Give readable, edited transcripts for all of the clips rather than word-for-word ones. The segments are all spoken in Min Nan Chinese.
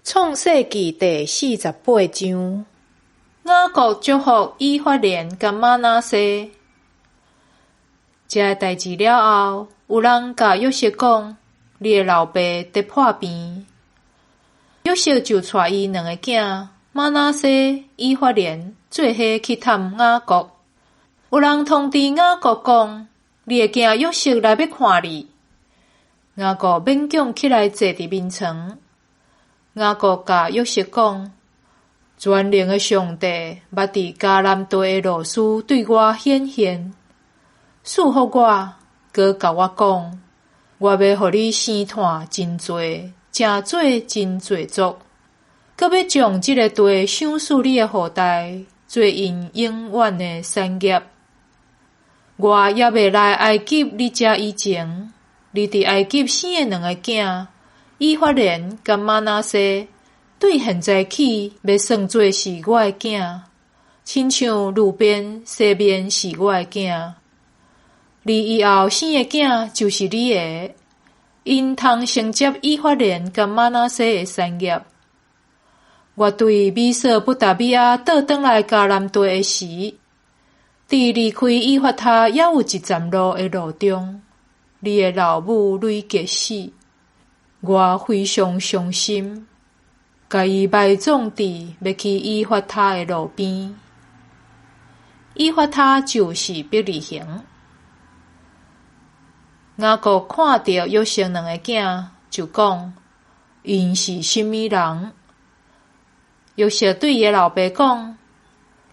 創世記第48章，雅各祝福以法蓮佮瑪拿西。這个代誌了後，有人共約瑟講：你的老爸得破病。約瑟就帶伊兩个囝瑪拿西、以法蓮做伙去探雅各。有人通知雅各講：你的囝約瑟來欲看你。雅各勉強起來坐佇眠床。雅各共約瑟講：全能的上帝捌佇迦南地的路斯對我顯現，賜福我，閣共我講：我欲予你生湠真濟，成做真濟族，閣欲將這个地賞賜你的後代，做𪜶永遠的產業。我猶未來埃及你遮以前，你佇埃及生的兩个囝以法蓮佮瑪拿西，對現在起欲算做是我的囝，親像流便、西緬是我的囝。你以後生的囝就是你的，𪜶通承接以法蓮佮瑪拿西的產業。我對美索不達米亞倒轉來迦南地的時，佇離開以法他猶有一站路的路中，你的老母呂結死，我非常傷心，共伊埋葬佇欲去以法他的路邊。以法他就是伯利恆。雅各看著約瑟兩个囝，就講：𪜶是啥物人？約瑟對伊的老爸講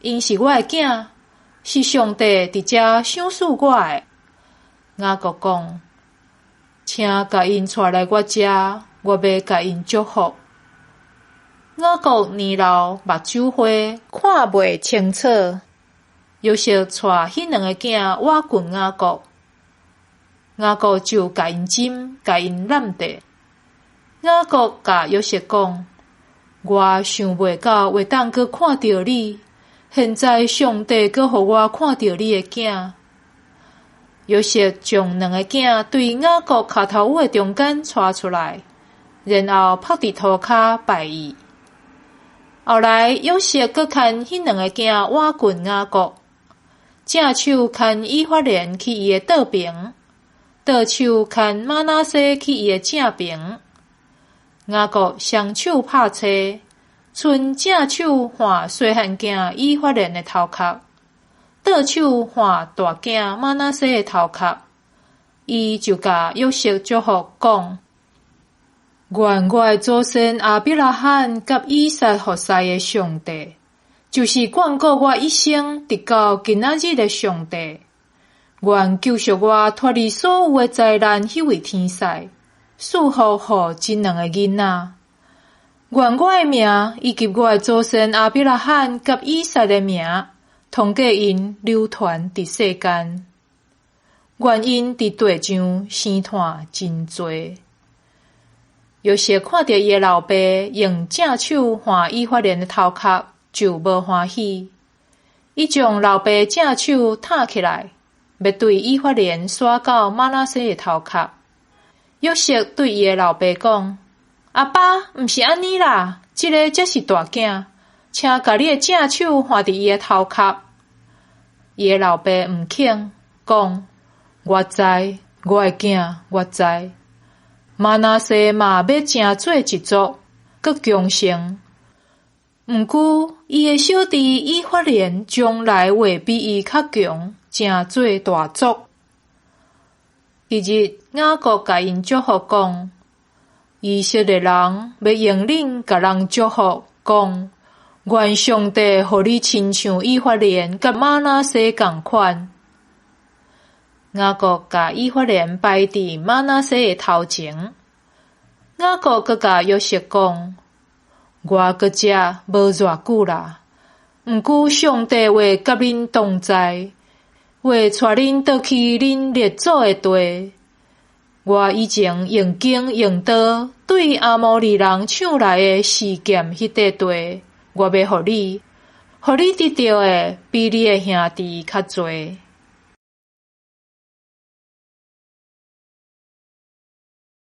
：𪜶是我的囝，是上帝佇遮賞賜我的。雅各講：請共𪜶帶來我遮，我欲共𪜶祝福。雅各年老，目睭花，看袂清楚。約瑟帶彼兩个囝倚近雅各，雅各就共𪜶枕，共𪜶攬著。雅各共約瑟講：我想袂到會當閣看著你，現在上帝閣予我看著你的囝。約瑟將兩个囝對雅各跤頭趺的中間帶出來，然後伏佇塗跤拜伊。後來約瑟閣牽彼兩个囝倚近雅各，正手牽以法蓮去伊的倒爿，倒手牽瑪拿西去伊的正爿。雅各雙手拍冊，伸正手挽細漢囝以法蓮的頭殼，倒手挽大囝瑪拿西的頭殼。伊就共約瑟祝福講：願我的祖先亞伯拉罕佮以撒服侍的上帝，就是眷顧我一生直到今仔日的上帝，願救贖我脫離所有的災難，彼位天使，賜福予這兩个囡仔。願我的名以及我的祖先亞伯拉罕佮以撒的名，通過𪜶流傳佇世間。願𪜶佇地上生湠真濟。約瑟看著伊的老爸用正手挽以法蓮的頭殼，就無歡喜。伊將老爸正手抟起來，欲對以法蓮徙到瑪拿西的頭殼。約瑟對伊的老爸講：阿爸，毋是按呢啦，這个才是大囝，請共你的正手挽佇伊的頭殼。伊的老爸毋肯，講：我知，我的囝，我知。瑪拿西嘛欲成做一族，閣強盛。毋過，伊的小弟以法蓮將來會比伊較強，成做大族。彼日，雅各共𪜶祝福講：以色列人欲用恁共人祝福，講：願上帝予你親像以法蓮佮瑪拿西仝款。雅各共以法蓮擺佇瑪拿西的頭前。雅各閣共約瑟講：我閣這無偌久啦，毋過上帝會佮恁同在，會帶恁倒去恁列祖的地。我以前用弓用刀對阿摩利人搶來的示劍彼塊地，我欲予你，予你得著的比你的兄弟較濟。